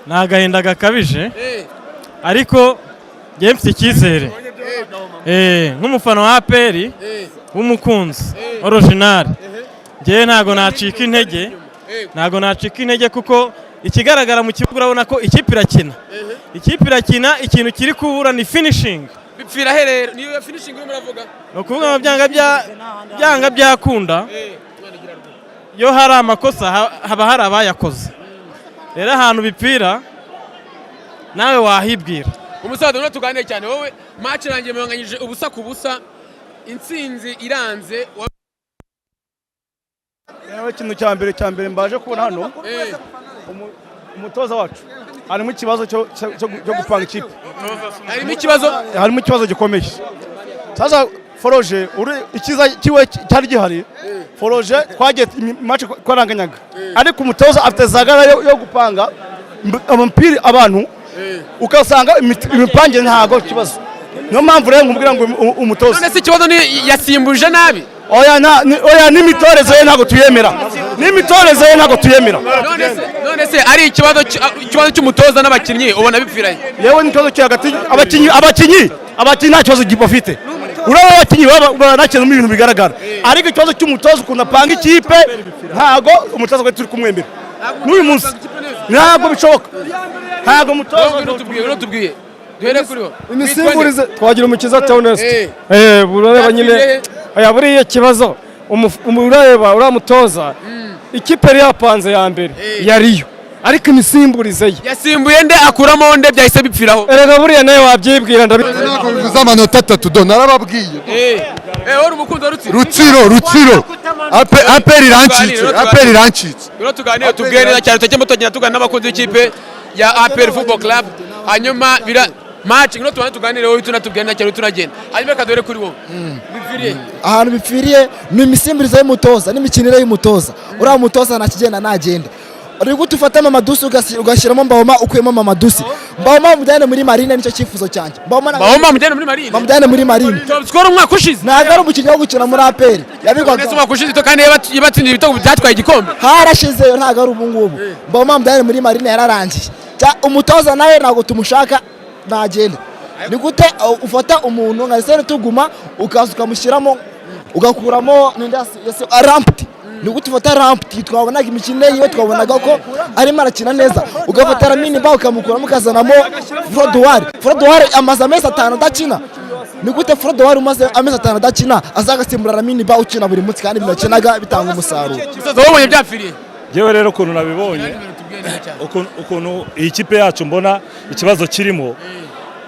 Ni agahinda gakabije, ariko njyewe mfite icyizere. Nk'umufana wa APR w'umukunzi original, njyewe ntabwo nacika intege, ntabwo nacika intege, kuko ikigaragara mu kibuga urabona ko ikipe irakina, ikipe irakina. Ikintu kiri kubura ni finishing. Bipfira he rero? Niyo finishing urimo uravuga? Ni ukuvuga ngo byanga byakunda, iyo hari amakosa haba hari abayakoze. Rero ahantu bipfira nawe wahibwira. Umusaza, urimo tuganire cyane. Wowe, match irangiye mubanganyije 0-0, intsinzi iranze. Yewe, ikintu cya mbere mbaje kubona hano, umutoza wacu harimo ikibazo cyo gupanga ikipe. Harimo ikibazo? Harimo ikibazo gikomeye. Sasa Foroje uri ikiza kiwe cyari gihari. Foroje twagiye match twaranganyaga, ariko umutoza afite zagara yo gupanga umupira abantu, ugasanga imipangire ntago kibazo. Niyo mpamvu rero nkubwira ngo umutoza None se ikibazo ni yasimbuje nabi? Oya, oya, n'imitoreze ye ntabwo tuyemera, n'imitoreze ye ntabwo tuyemera. None se ari ikibazo cy'umutoza n'abakinnyi, ubona bipfiranye? Yewe, n'ikibazo kiri hagati abakinnyi nta kibazo bafite. Uraba abakinnyi baba baranakina ibintu bigaragara, ariko ikibazo cy'umutoza ukuntu apanga ikipe, ntago umutoza we turi kumwemera n'uyu munsi. Ntabwo bishoboka, ntabwo umutoza Ngwino tubwiye, duhere kuri wo. Imisimburize, twagira umukiza Theoneste. Urareba nyine. Aya, buriya ikibazo urareba uriya mutoza, ikipe yari yapanze ya mbere yariyo, ariko imisimburize ye. Yasimbuye nde, akuramo nde, byahise bipfiraho? Erega buriya nawe wabyibwira Ntabwo bivuze amanota atatu do, narababwiye. Uri umukunzi wa Rutsiro? Rutsiro, Rutsiro, APR irancitse, APR irancitse. Ngwino tuganire, tubwire neza cyane, tujye tugenda tuganira n'abakunzi b'ikipe ya APR Football Club. Hanyuma bira match, ngwino tubanze tuganire, wowe tunatubwire neza cyane, tunagenda. Hanyuma reka duhere kuri wowe, bipfiriye? Ahantu bipfiriye ni imisimburize y'umutoza n'imikinire y'umutoza. Uriya mutoza ntakigenda, nagenda. Uri gute ufata Mamadusi ugashyiramo Mbawoma, ukuyemo Mamadusi? Mbawoma mujyane muri Marine, nicyo cyifuzo cyanjye. Mbawoma Mbawoma mujyane muri Marine? Bamujyane muri Marine. Top scorer umwaka ushize. Ntabwo ari umukinnyi wo gukina muri APR. Yabigwaga. Ndetse umwaka ushize kandi yabatsindiye ibitego byatwaye igikombe. Harashizeyo, ntabwo ari ubungubu. Mbawoma mujyane muri Marine, yararangiye. Umutoza nawe ntabwo tumushaka, nagenda. Ni gute ufata umuntu nka Sene Tuguma, ukaza ukamushyiramo, ugakuramo ninde Ramputi? Ni gute ufata Ramputi, twabonaga imikino yiwe, twabonaga ko arimo arakina neza, ugafata Lamine Ba ukamukuramo, ukazanamo Froduwari? Froduwari amaze amezi 5 adakina. Ni gute Froduwari umaze amezi 5 adakina azagasimbura Lamine Ba ukina buri munsi, kandi ibintu yakinaga bitanga umusaruro? Umusaza, wabonye byapfiriye? Yewe rero, ukuntu nabibonye, ukuntu iyi kipe yacu mbona ikibazo kirimo,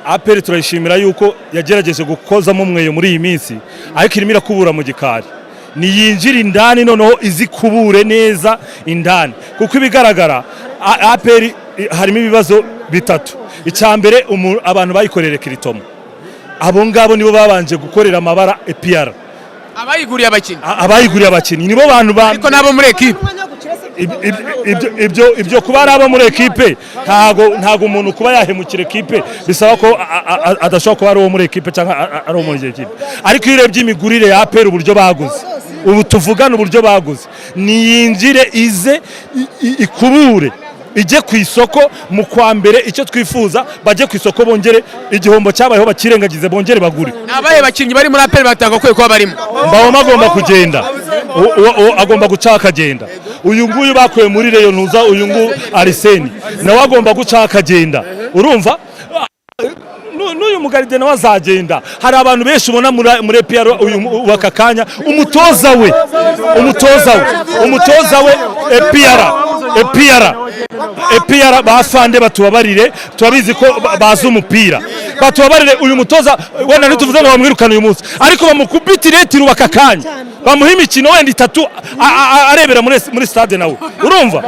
APR turayishimira yuko yagerageje gukozamo umweyo muri iyi minsi, ariko irimo irakubura mu gikari. Niyinjire indani noneho izikubure neza indani, kuko ibigaragara APR harimo ibibazo bitatu. Icya mbere, abantu bayikoreye recrutement, abo ngabo nibo babanje gukorera amabara APR. Abayiguriye abakinnyi? Abayiguriye abakinnyi nibo bantu ba Ariko nabo muri ekipe. Ibyo kuba ari abo muri ekipe, ntago umuntu kuba yahemukira ekipe bisaba ko adashobora kuba ari uwo muri ekipe cyangwa ari uwo muri ekipe. Ariko iyo urebye imigurire ya APR, uburyo baguze ubu tuvugana, uburyo baguze, niyinjire ize ikubure, ijye ku isoko mu kwa mbere. Icyo twifuza, bajye ku isoko, bongere igihombo cyabayeho bakirengagize, bongere bagure. Ni abahe bakinnyi bari muri APR batagakwiye kuba barimo? Mbawoma agomba kugenda. Agomba guca akagenda. Uyu nguyu bakuye muri Rayon, ntuza uyu nguyu Ariseni, nawe agomba guca akagenda. Urumva, n'uyu mugaride nawe azagenda. Hari abantu benshi ubona muri APR uyu aka kanya. Umutoza we APR bafande batubabarire, turabizi ko bazi umupira, batubabarire. Uyu mutoza wenda ntituvuze ngo bamwirukane uyu munsi, ariko bamukubitire tirubaka akanya, bamuhe imikino wenda itatu arebera muri stade nawe. Urumva?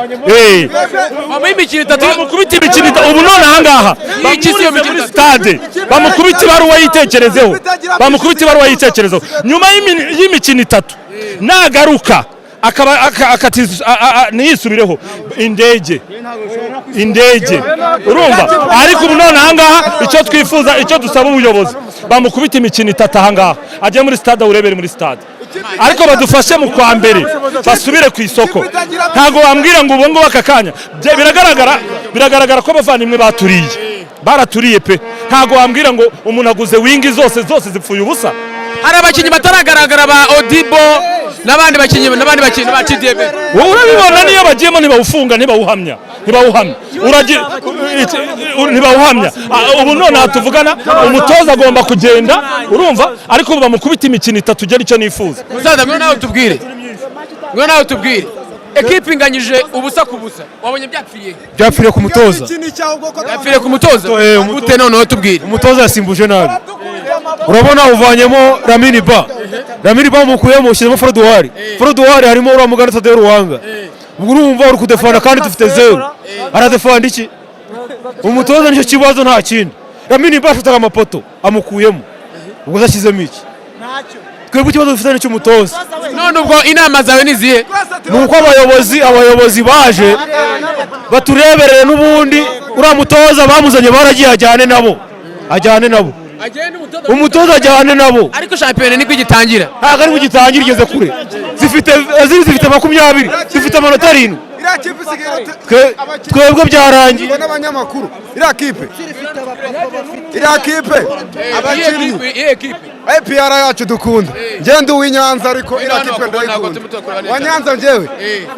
Bamuhe imikino itatu? Bamukubite imikino itatu ubu none ahangaha. Iki si iyo Bamwurize mikino muri itatu. stade, bamukubite ibaruwa yitekerezeho, bamukubite ibaruwa yitekerezeho. Nyuma y'imikino itatu nagaruka akaba ntiyisubireho, indege. Urumva? Ariko ubu none ahangaha icyo twifuza, icyo dusaba ubuyobozi, bamukubite imikino itatu ahangaha, ajye muri stade awurebere muri stade. Ariko badufashe mu kwa mbere basubire ku isoko. Ntabwo wambwira ngo ubu ngubu aka kanya biragaragara ko abavandimwe baturiye, baraturiye pe. Ntabwo wambwira ngo umuntu aguze wing zose zose zipfuye ubusa. Hari abakinnyi bataragaragara ba Odibo n'abandi bakinnyi ba TDB. Wowe urabibona, niyo bagiyemo ntibawufunga, ntibawuhamya, ntibawuhamya. Ubu none aha tuvugana umutoza agomba kugenda, urumva, ariko ubu bamukubita imikino 3, ugera icyo nifuza. Musaza, ngwino nawe tubwire. Ekipe inganyije 0-0, wabonye byapfiriye? Byapfiriye ku mutoza. Byapfiriye ku mutoza? Gute noneho? Tubwire. Umutoza yasimbuje nabi. Urabona uvanyemo Lamine Ba, Lamine Ba mukuyemo, ushyizemo Froduwari. Froduwari harimo uriya mugana Tadeo Ruwanga. Ubwo urumva uri kudefanda kandi dufite zeru, aradefanda iki umutoza? Nicyo kibazo, nta kindi. Lamine Ba afite amapoto, amukuyemo, ubwo zashyizemo iki? Twebwe ikibazo dufite ni icy'umutoza. None ubwo inama zawe ni izihe? Ni uko abayobozi baje batureberere. N'ubundi uriya mutoza bamuzanye baragiye, ajyane nabo, umutoza ajyane nabo. Ariko shampiyona nibwo igitangira. Ntabwo ari bugitangira, igeze kure. Zifite ziri, zifite 20, zifite amanota 7. Iriya kipe isigaye Twebwe byarangiye. N'abanyamakuru, iriya kipe abakinnyi Iyi ekipe? APR yacu dukunda. Ngende uw'Inyanza, ariko iriya kipe ndayikunda. Wa Nyanza njyewe,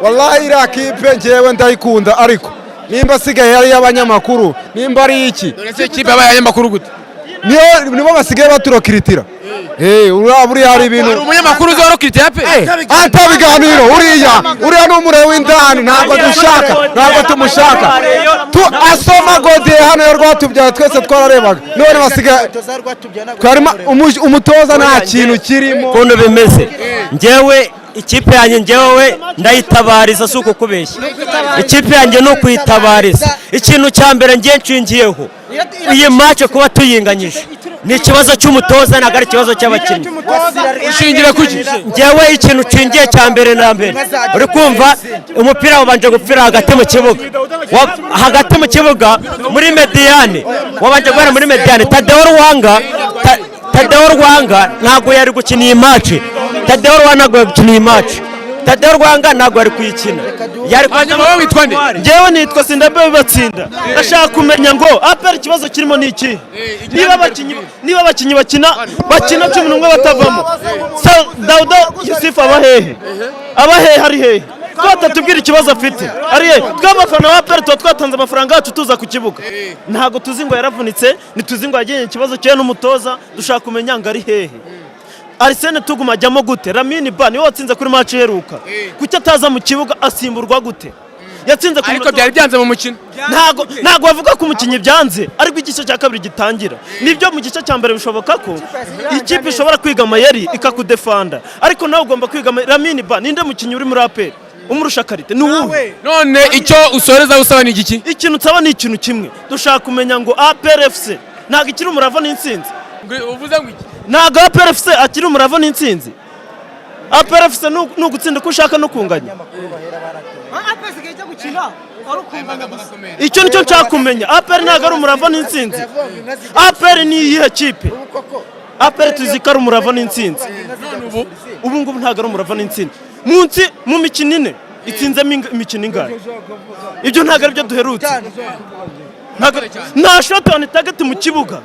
wallahi iriya kipe njyewe ndayikunda, ariko nimba asigaye ari iy'abanyamakuru, nimba ari iki? None se ikipe yabaye abanyamakuru gute? Niyo, nibo basigaye baturokiritira. Uriya buriya hari ibintu. Hari umunyamakuru uzi warokirite ya pe? Ata biganiro, uriya ni umuriro w'indani. Ntabwo dushaka, ntabwo tumushaka. Tu asoma godiye hano ya Rwatubyaye, twese twararebaga. None basigaye twarimo umutoza, nta kintu kirimo. Ukuntu bimeze, njyewe ikipe yanjye, njyewe ndayitabariza, si ukukubeshya. Ikipe yanjye ni ukuyitabariza. Ikintu cya mbere ngiye nshingiyeho, iyi match kuba tuyinganyije ni ikibazo cy'umutoza, ntabwo ari ikibazo cy'abakinnyi. Ushingira kuki? Njyewe ikintu nshingiye cya mbere na mbere, uri kumva, umupira wabanje gupfira hagati mu kibuga. Hagati mu kibuga muri médiane, wabanje guhera muri médiane. Tadeo Rwanga ntabwo yari gukina iyi match. Tadeo Rwanga ntabwo yari gukina iyi match. Tadeo Rwanga ntabwo yari kuyikina, yari Hanyuma wowe witwa nde? Njyewe nitwa Sindabe Batsinda. Ndashaka kumenya ngo APR ikibazo kirimo ni iki? Niba abakinnyi bakina 11 batavamo, Dauda Yusufu aba hehe? Aba hehe? Ari hehe? Ko batatubwira ikibazo afite, ari hehe? Twe abafana ba APR tuba twatanze amafaranga yacu tuza ku kibuga, ntabwo tuzi ngo yaravunitse, ntituzi ngo yagiranye ikibazo cye n'umutoza. Dushaka kumenya ngo ari hehe. Arsene Tuguma ajyamo gute? Lamine Ba niwe watsinze kuri match iheruka, kuki ataza mu kibuga? Asimburwa gute? Yatsinze ku Ariko munota. Byari byanze mu mukino. Ntago bavuga ko umukinnyi byanze, ariko igice cya kabiri gitangira. Nibyo, mu gice cya mbere bishoboka ko ikipe ishobora kwiga amayeri ikakudefanda, ariko nawe ugomba kwiga amayeri. Lamine Ba, ninde mukinnyi uri muri APR umurusha qualité? Ni uwuhe? None icyo usoreza usaba ni igiki? Ikintu nsaba ni ikintu kimwe: dushaka kumenya ngo APR FC ntabwo ikiri umurava n'intsinzi. Uvuze ngo iki? Ntabwo APR FC akiri umurava n'intsinzi. APR FC ni ugutsinda uko ushaka no kunganya. Icyo nicyo nshaka kumenya. APR ntabwo ari umurava n'intsinzi. APR ni iyihe kipe? APR tuzi ko ari umurava n'intsinzi. Ubu ngubu ntabwo ari umurava n'intsinzi. Munsi mu mikino 4 itsinzemo imikino ingahe? Ibyo ntabwo ari byo duherutse. Nta shot on target mu kibuga.